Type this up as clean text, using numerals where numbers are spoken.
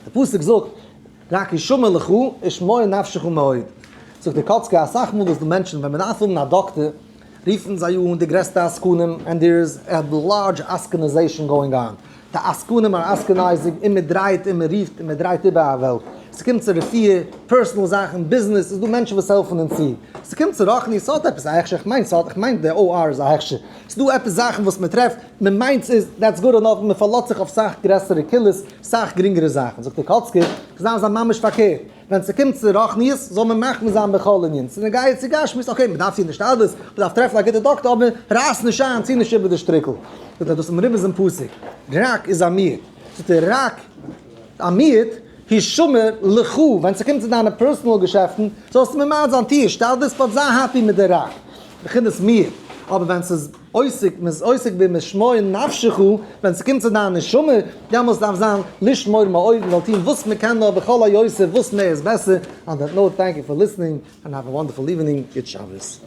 די פסוק זאגט רק השמר לך ושמור נפשך מאוד. זאגט דער קאצקער אסאך מאל איז דא מענטשן ווען מען דארף האבן א דאקטער רופן זיי אן די גרעסטע עסקנים and there is a large עסקנization going on, די עסקנים are עסקנizing און מען דרייט און מען רופט און מען דרייט איבער א וועלט, ס'קומט צו רפואה, personal זאכן, ביזנעס, איז דא מענטשן וואס העלפן אונז צו, ס'קומט צו רוחניות ס'האט עפעס א הכשר, כ'מיין ס'האט, כ'מיין די OR איז א הכשר, ס'דא עפעס זאכן וואס מען טרעפט, מען מיינט ס'איז that's good enough, מען פארלאזט זיך אויף סאך גרעסערע קולות, סאך גרינגערע זאכן, זאגט דער קאצקער, ס'דארף זיין ממש פארקערט. ווען ס'קומט צו רוחניות זאל מען מחמיר זיין בכל ענין, ס'איז נוגע צו גשמיות, okay מ'דארף טון השתדלות, מ'דארף טרעפן א גוטע דאקטער אבער רייס נישט איין, צי נישט איבער די שטריקל. זאגט ער דאס איז מרומז אין פסוק, רק איז א מיעוט, זאגט ער רק א מיעוט, השמר לך, ווען ס'קומט צו דיינע personal געשעפטן זאלסטו ממעט זיין, טו השתדלות but זיי happy מיט די רק, בחינת מיעוט, אבער ווען ס'איז עוסק, מ'איז עוסק במשמור נפשך, ווען ס'קומט צו דיין נשמה, דעמאלס דארף זיין לשמור מאוד, מ'זאל טון וואס מ'קען נאר בכל היותר, וואס מער איז בעסער, on that note thank you for listening and have a wonderful evening, גוט שבת.